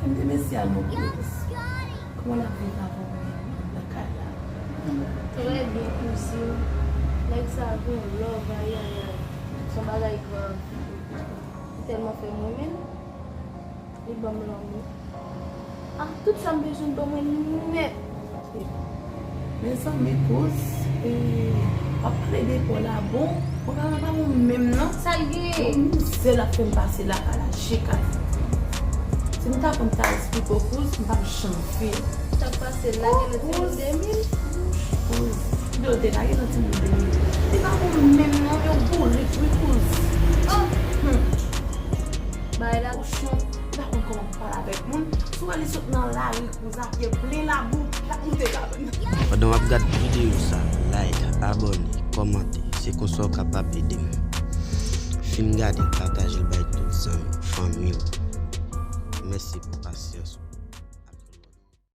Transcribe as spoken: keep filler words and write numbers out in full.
M te mesi a non plis. Kòman l ap viv avè w menm anndan kay la? Trè byen kouzin. Nèg sa gon love, ayayay. Se yon bagay grav. Li tèlman fè m renmen l. Li ban m lanmou. Ah, tout sa m bezwen ban mwen nèt. Mezanmi, kouz, w ap plede pò la bon. Mwen pa pa bon menm non. Sa l gen? Yon mizè l ap fè m pase lakay la jika. Si m ta konn ta esplike w kouz, m p ap janm fini. Sa k pase la gen nan timoun de mil? Kouz, de w te lage nan timoun de mil. Li pa bon menm non, yon bourik wi kouz. Oh! Hmm. Bagay la kochon, m pa konn kòman pou pale avèk moun. Si w wè li sot nan lari kouz a pye plen labou, l ap moute kabann. Pandan w ap gad videyo sa, like, abòne, kòmante. Se konsa w kapab ede m. Fin gade l, pataje l bay tout zanmi w, fanmi w. Mèsi pou pasyans ou.